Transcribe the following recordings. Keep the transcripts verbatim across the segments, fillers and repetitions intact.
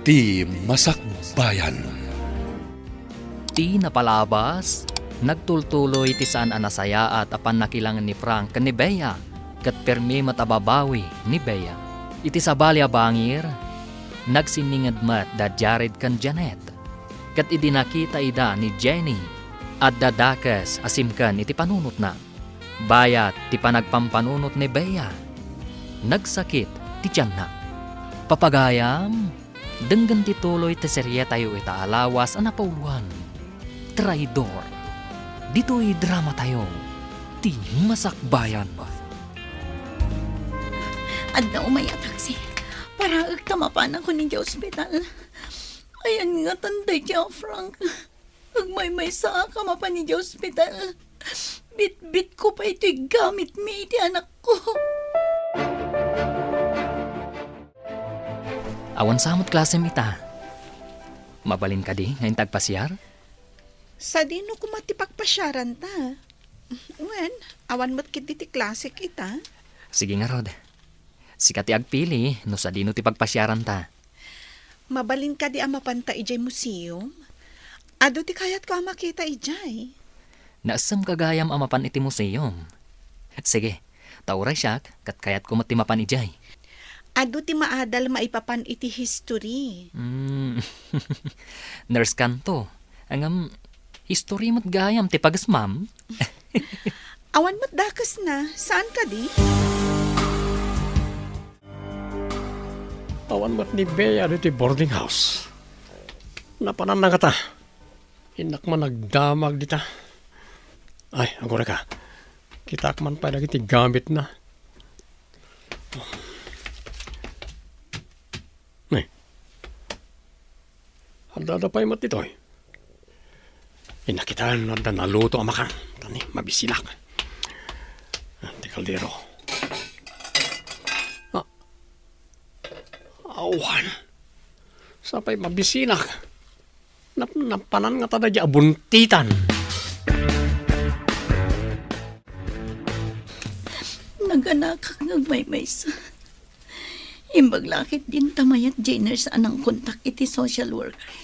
Ti Masakbayan. Ti napalabas, nagtultuloy ti saan a nasayaat a pannakilangen ni Frank ken ni Bea, ket permi met a babawi ni Bea. Iti sabali a bangir, nagsinninged met da Jared ken Janet, ket idi nakita ida ni Jenny, adda dakes a simken iti panunotna. Bayat ti panagpampanunot ni Bea, nagsakit ti tianna. Papagayam, denggen ti tuloy ti serietayo ita a lawas a napauloan, Traidor. Ditoy dramatayo, Ti Masakbayan. Adda umay a taxi. Paraek ta mapanakon idiay ospital. Ayan ngatan daydi a Frank. Agmaymaysaak a mapan idiay ospital. Bitbitko pay toy gamitmi iti anakko. Awan sa met klasem ita. Mabalin kadi nga inta agpasiar? Sadino koma ti pagpasiaranta? Wen, awan met ketdi ti klasek ita. Sige ngarud. Sika ti agpili no sadino ti pagpasiaranta. Mabalin kadi a mapanta idiay museum? Adu ti kayatko a makita idiay. Naessem gagayam a mapan iti museum. Sige, ta uray siak, ket kayatko met ti mapan idiay. Adu ti maadal maipapan iti history. Hmm. Nurse kanto. Ngem, history met gayam ti pagesmam. Awan met dakesna, saan kadi? Awan met ni Bea ditoy boarding house. Napananna ngata. Innak man agdamag dita. Ay, agurayka. Kitaak man pay dagiti gamitna. Ay. Adda, adda pay met ditoy. Innak ita no adda naluto a makan. Tani, mabisinak. Ah, ti kaldero. Ah. Awan. Sapay mabisinak. Nap-, napanan ngata daydi a buntitan. Naganakak nga agmaymaysa. Imbag la ket dinta mayat diay nurse a nangkontak iti social worker.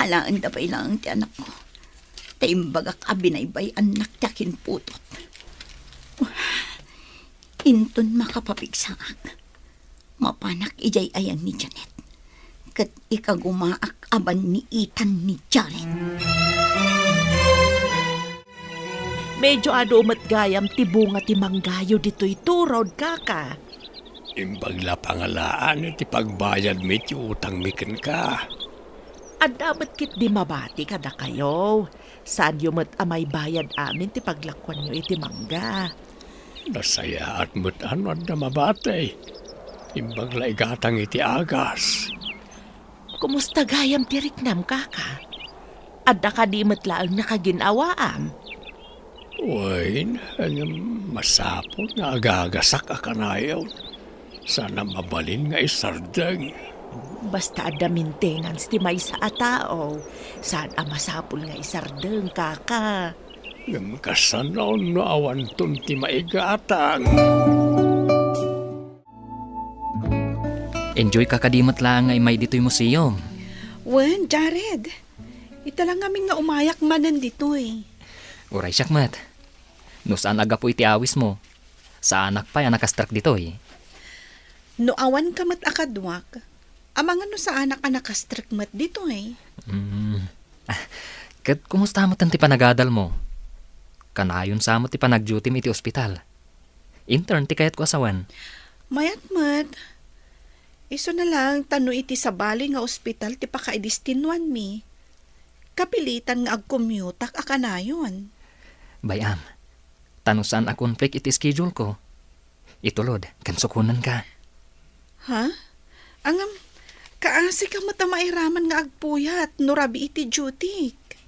Alaenda pay laeng ti anakko. Ta imbagak a binaybay-annak ti akinputot. Inton makapapigsaak, mapanak idiay ayan ni Janet. Ket ikagumaak a banniitan ni Jared. Medyo adu met gayam ti bunga ti manggayo ditoy turod, kaka. Imbag la pangalaan ti pagbayadmi ti utangmi kenka. Adda met ketdi mabati kadakayo. Saanyo met a maibayad amin ti paglakuanyo iti mangga. Nasayaat met a no adda mabati. Imbag la igatang iti agas. Kumusta gayam ti riknam, kaka? Adda kadi met laeng nakagin-awaam? Wen, ngem masapul nga agagasak a kanayon. Saan a mabalin nga isardeng. Basta adda maintenance ti maysa a tao, saan a masapul nga isardeng, kaka. Ngem kasano no awanton ti maigatang? Enjoy ka kadi met laeng nga immay ditoy museum. Wen, Jared. Ita la ngamin nga umayak manen ditoy. Uray siak met. No saan a gapu iti awismo, saanak pay a nakastrek ditoy. No awan ka met a kaduak, amangan no saanak a nakastrek met ditoy. Mm. Ah, ket kumusta met ti panagadalmo? Kanayon sa met ti panagdutim iti ospital. Intern ti kayatko a sawen. Mayat met. Isu na lang ta no iti sabali nga ospital ti pakaidestinuanmi, kapilitan nga agcommuteak a kanayon. Bay-am, ta no saan a conflict iti schedule ko, itulod ken sukonenka. Ha? Ngem, kaasika met a mairaman nga agpuyat no rabii ti dutyk.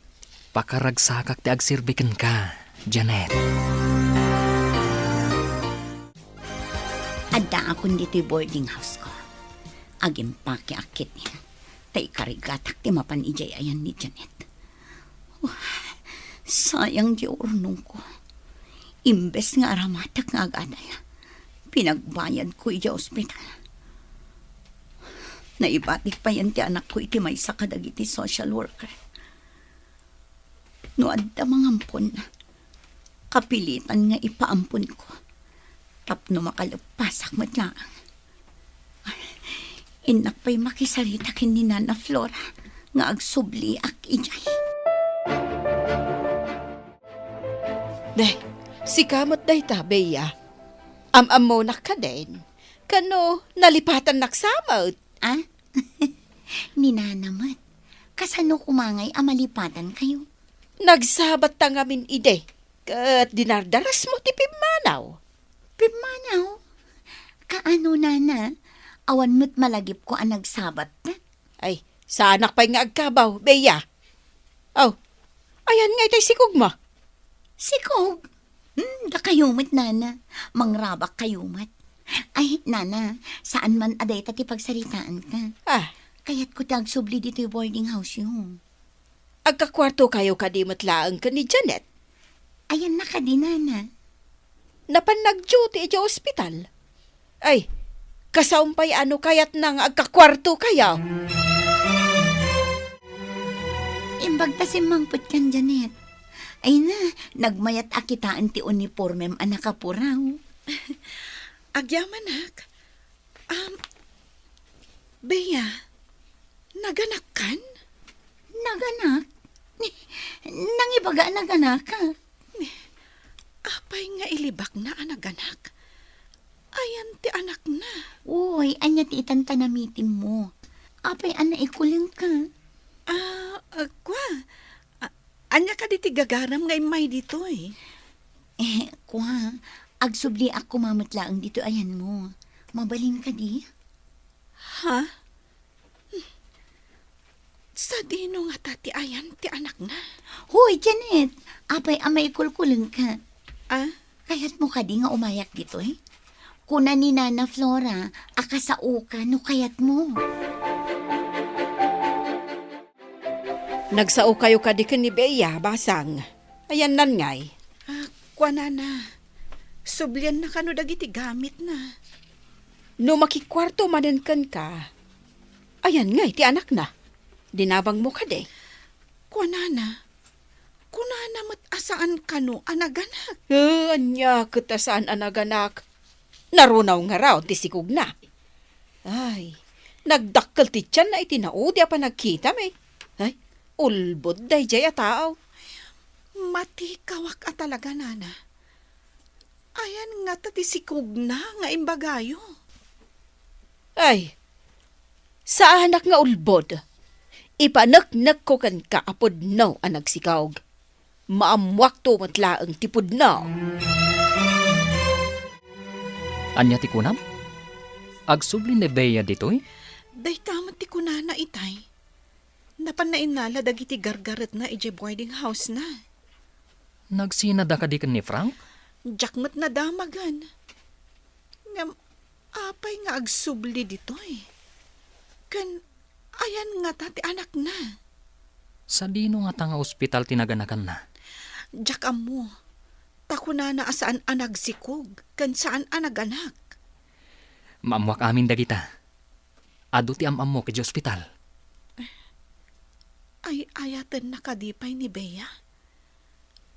Pakaragsakak ti agserbi kenka, Janet. Addaakon ditoy boarding house ko. Agimpakeak ketdin, ta ikarigatak ti mapan idiay ayan ni Janet. Uy, sayang ti urnongko. Imbes nga aramatek nga agadal, pinagbayadko idiay ospital. Naibatik payen ti anakko iti maysa kadagiti social worker. No adda mangampon, kapilitan nga ipaamponko tapno makaleppasak met laeng. Innak pay makisarita ken ni Nana Flora nga agsubliak idiay. Deh, sika met dayta, Bea. Am-ammonak kadin. Kano, nalipatannak sa met? Ah? Ni Nana met. Kasano koma ngay a malipatankayo? Nagsabatta ngamin idi, ket dinardarasmo ti pimmanaw. Pimmanaw? Kaano, Nana? Awan met malagipko a nagsabatta? Ay, saanak pay nga agkabaw, Bea. Aw, ayan nga itay sikog mo. Sikog? Hmm, dakayo met, Nana. Mangrabak kayo met. Ay, Nana, saan man a dayta ti pagsaritaanka. Ah. Kayatko ti agsubli ditoy boarding house yo. Agkakuarto kayo kadi met laeng ken ni Janet? Ayanna kadi, Nana. Napan nag-duty idiay ospital. Ay, kasaom pay a no kayatna nga agkakuarto kayo. Imbag ta simmangpet kan, Janet. Ay na, nagmayat a kitaen ti unipormem a nakapuraw. Agyamanak. Um, Bea, naganakkan? Naganak? Nangibaga a naganakak. Apay nga ilibakna a naganak? Ayan ti anakna. Uy, ania ti itan ta namitimmo? Apay a naikulengka? Ah, ah, kwa. Ah, ania kadi ti gagaram nga immay ditoy? Eh, kwa, agsubliak koma met laeng ditoy ayanmo. Mabalin kadi? Ha? Sadino ngata ti ayan ti anakna? Hoy, Janet! Apay a maikulkulengka? Ah? Kayatmo kadi nga umayak ditoy? Kuna ni Nana Flora a kasaoka no kayatmo. Nagsao kayo kadi ken ni Bea, basang. Ayanna ngay. Ah, kuanana, sublianna kano dagiti gamitna. No makikuarto manen kenka, ayan ngay ti anakna. Dinabangmo kadi? Kuanana, kunana met a saan kano a naganak. Eh, ania ket a saan a naganak? Narunaw ngarud ti sikogna. Ay, nagdakkel ti tianna iti naudi a panagkitam, eh. Ay, ulbod daydiay a tao. Matikawak a talaga, Nana. Ayan ngata ti sikogna nga imbagayo? Ay, saanak nga ulbod. Ipaneknekko kenka a pudno a nagsikog. Maammuakto met laeng ti pudno. Ania ti kunam? Agsubli ni Bea ditoy? Dayta met ti kunana itay. Napan nainnala dagiti gargaretna idiay boarding house-na. Nagsinada kadi ken ni Frank? Diak met nadamagen. Ngem apay nga agsubli ditoy? Ken ayan ngata ti anakna? Sadino ngata nga ospital ti naganakanna? Diak ammo. Ta kunana a saan a nagsikog ken saan a naganak. Maammuak amin dagita. Adu ti am-ammok idiay ospital. Ay-ayatenna kadi pay ni Bea?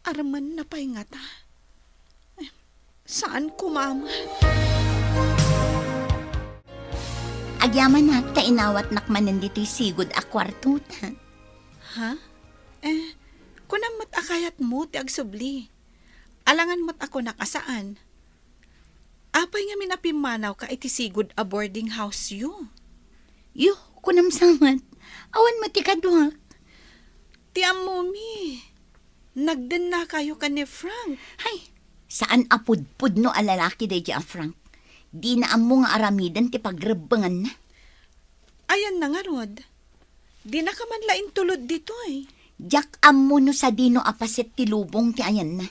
Armenna pay ngata? Eh, saan koma met? Agyamanak ta inawatnak manen ditoy sigud a kuartota. Ha? Eh, kunam met a kayatmo ti agsubli. Alangan met a kunak a saan. Apay ngamin a pimmanawka iti sigud a boarding house-yo? Yo, kunam sa met, awan met ti kaduak. Ti ammomi, nagdennakayo ken ni Frank. Hay, saan a pudpudno a lalaki daydiay a Frank. Dina ammo nga aramiden ti pagrebbenganna. Ayanna ngarud, dinaka man la intulod ditoy. Diak ammo no sadino a paset ti lubong ti ayanna.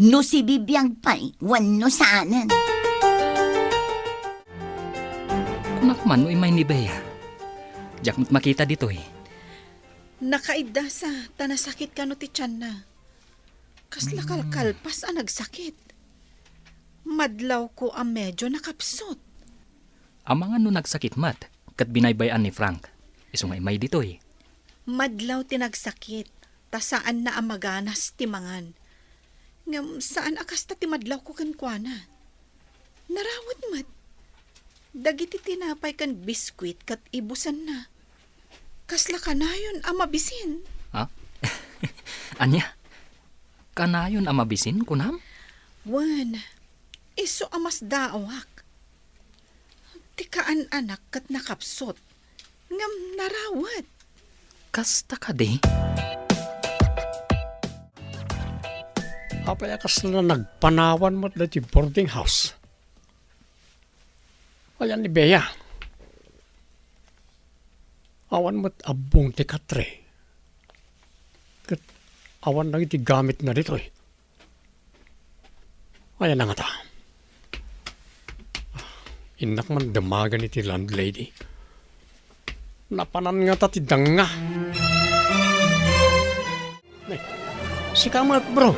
No sibibiag pay, wenno saanen. Kunak man no immay ni Bea. Diak met makita ditoy. Nakaiddasa, ta nasakit kano ti tianna. Kasla kalkalpas a nagsakit. Madlawko a medio nakapsut. Amangan no nagsakit met, ket binaybay-an ni Frank. Isu nga immay ditoy. Madlaw ti nagsakit, ta saanna a maganas ti mangan. Ngem saan a kasta ti madlawko kenkuana. Narawet met. Dagiti tinapay ken biskuit ket ibusanna. Kasla kanayon a mabisin. Ha? Ania? Kanayon a mabisin, kunam? Wen, isu a masdaawak. Ti kaan-anak ket nakapsut, ngem narawet. Kasta kadi? Apay a kasla nagpanawan met daytoy boarding house? Ayan ni Bea. Awan met abbong ti katre. Ket awan dagiti gamitna ditoy. Ayan na ngata. Innak man damagan iti landlady. Napanan ngata ti danga. Ay, sika met, bro.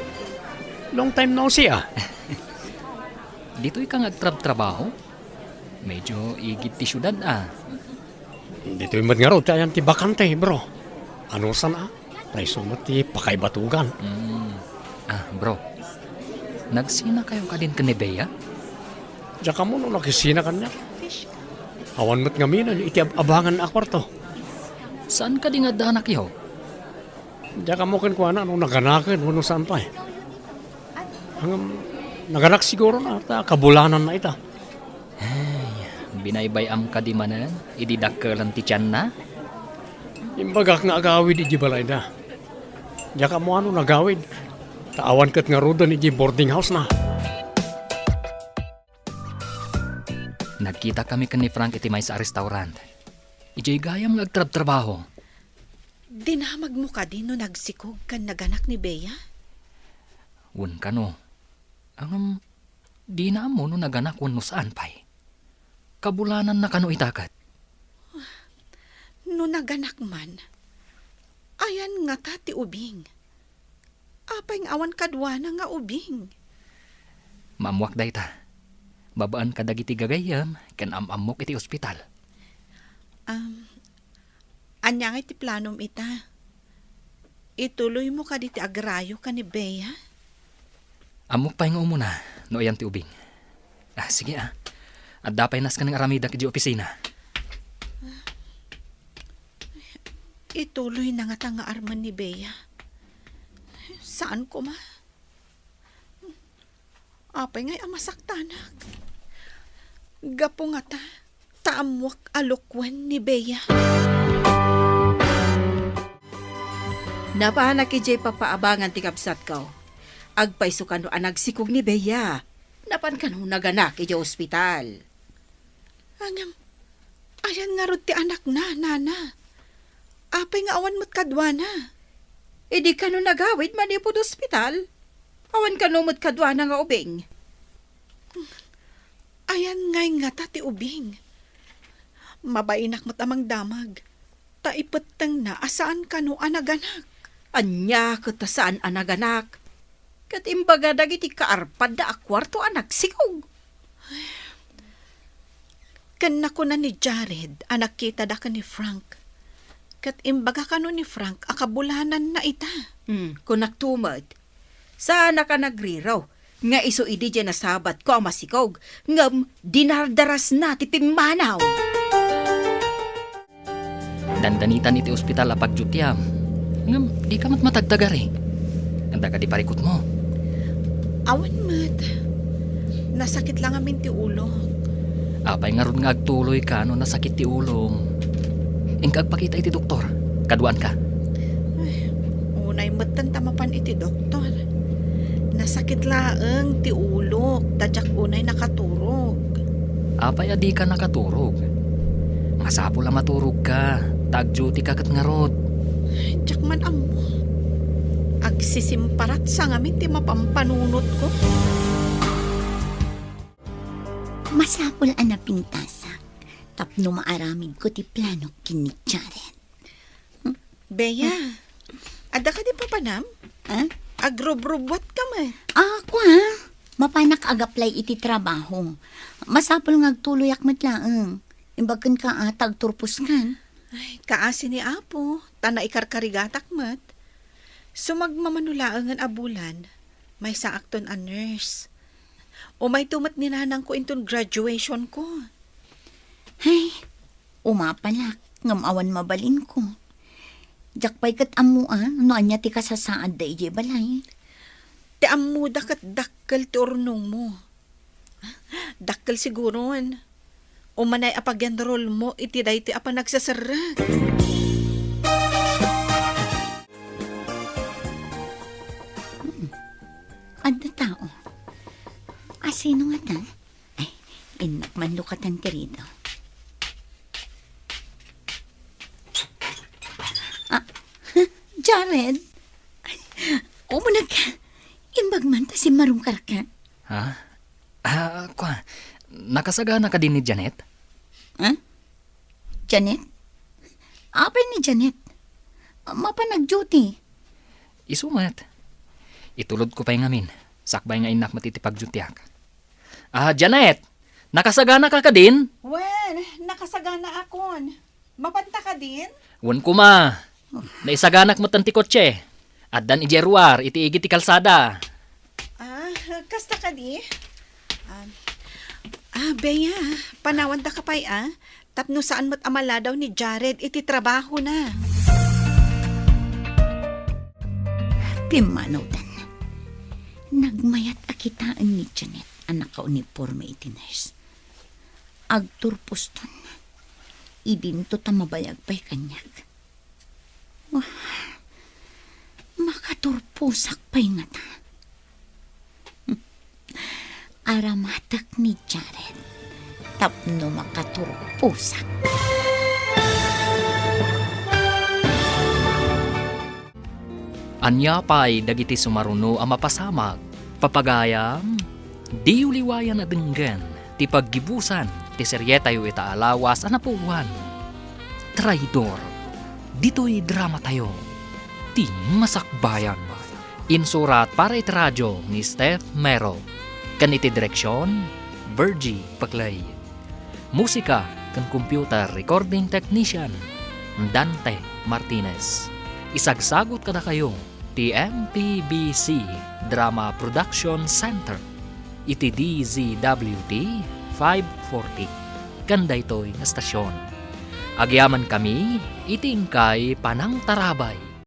Long time no see, ah. Ditoy ka nga agtrabtrabaho? Medyo igid ti siudad, ah. Ditoy met ngarud ti ayan ti bakante, bro. Anusan, ah? Ta isu met ti pakaibatugan. Mm. Ah, bro. Nagsina kayo kadin ken ni Bea? Diak ammo no nakisina kaniak. Awan met ngamin iti ab-abangan a kwarto. Saan kadi nga adda anakyo? Diak ammo kenkuana no naganaken wenno saan pay. Ngem, naganak siguro na, ta kabulananna ita. Ay, binaybay-am kadi manen idi dakkelen ti tianna? Imbagak nga agawid idiay balayda. Diak ammo no nagawid, ta awan ket ngaruden idiay boarding house na. Nagkitakami ken ni Frank iti maysa a restaurant. Idiay gayam nga agtrabtrabaho. Dinamagmo kadi no nagsikog ken naganak ni Bea? Wen kano. Ngem, dina ammo no naganak wenno saan pay. Kabulananna kano ita ket? No naganak man, ayan ngata ti ubing? Apay nga awan kaduana nga ubing? Maammoak dayta. Babaen kadagiti gagayyem ken am-ammok iti ospital. Am, ania ngay ti planom ita? Ituloymo kadi ti agrayo ken ni Bea? Ammok pay nga umuna no ayan ti ubing. Ah, sige, ah. Adda pay nasken nga aramidak idiay opisina. Ituloy na ngata nga armen ni Bea. Saan koma? Apay ngay a masaktanak? Gapu ngata ta ammoak a lukuen ni Bea. Napanak idiay papaabangan ti kabsatko. Agpayso kano a nagsikog ni Bea. Napan kano naganak idiay ospital. Ngem, ayan ngarud ti anakna, nana? Apay nga awan met kaduana? Idi kano nagawid manipud ospital? Awan kano met kaduana nga ubing? Ayan ngay ngata ti ubing? Mabainak met a mangdamag, ta ipettengna a saan kano a naganak. Ania ket a saan a naganak? Ket imbaga dagiti kaarpadda a kuarto a nagsikog. Ken nakuna ni Jared a nagkitada ken ni Frank. Ket imbaga kano ni Frank a kabulananna ita. Hmm, kunakto met. Saanak a nagriro nga isu idi diay nasabatko a masikog, ngem dinardarasna ti pimmanaw. Dandanitan iti ospital a pagdutiam. Ngem, dika met matagtagari. Adda kadi parikutmo? Awan met. Nasakit la ngamin ti ulok. Apay ngarud nga agtuloyka no nasakit ti ulom? Inka agpakita iti doktor. Kaduaanka. Ay, unay metten ta mapan iti doktor. Nasakit laeng ti ulok, ta diak unay nakaturog. Apay a dika nakaturog? Masapul a maturogka, ta agdutika ket ngarud. Diak man ammo. Agsisimparatsa ngamin ti mapampanunotko. Masapul a napintasak tapno maaramidko ti planok ken ni Jared. Bea, adda kadi papanam? Ha? Agrubrubuatka met. Ah, kua, mapanak agaplay iti trabaho. Masapul nga agtuloyak met laeng. Imbag kenka a ta agturposkan. Ay, kaasi ni Apo, ta naikarkarigatak met. Sumagmamano laengen a bulan, maysaakton a nurse. Umayto met ni nanangko inton graduation ko. Ay, umapalak, ngem awan mabalinko. Diak pay ket ammo a no ania ti kasasaadda idiay balay. Ti ammoda ket dakkel ti urnongmo. Dakkel siguron. Umanay a pag-enrollmo iti daytoy a panagseserrek. Adda tao. Asino ngata? Ay, innak man no katan ti rido. Ah, Jared? Umuneg ka. Imbag man ta simmarungkarka. Ha? Ah, kwa, nakasagana kadi ni Janet? Ha? Janet? Apay ni Janet? Mapan nag-duty. Isu met. Itulod ko pay ngamin. Sakbay nga innak met iti pagdutiak. Ah, Janet! Nakasagana ka kadin? Wen, nakasagana akon. Mapanta kadin? Wen koma. Naisaganak met ti kotse. Addan idiay ruar iti igid ti kalsada. Ah, kasta kadi? Ah, ah, Bea, panawanda ka pay, ah. Tapno saan met a maladaw ni Jared iti trabahona. Pimmanawdan. Nagmayat a kitaen ni Janet a nakauniporme iti nurse. Agturposton. Idinto ta mabayag pay kaniak. Wah, makaturposak pay ngata. Aramatek ni Jared tapno makaturposak. Ania pay dagiti sumaruno a mapasamak? Papagayam, diyo liwayan a denggen ti paggibusan ti serietayo ita a lawas a napuloan, Traidor. Ditoy dramatayo, ti masakbayan. Insurat para iti radio ni Steph Mero, ken iti direksion, Virgie Paclay. Musika ken computer recording technician, Dante Martinez. Isagsagut kadakayo ti M P B C Drama Production Center iti D Z W T five forty ken daytoy nga stasyon. Agyamankami iti inkay panangtarabay.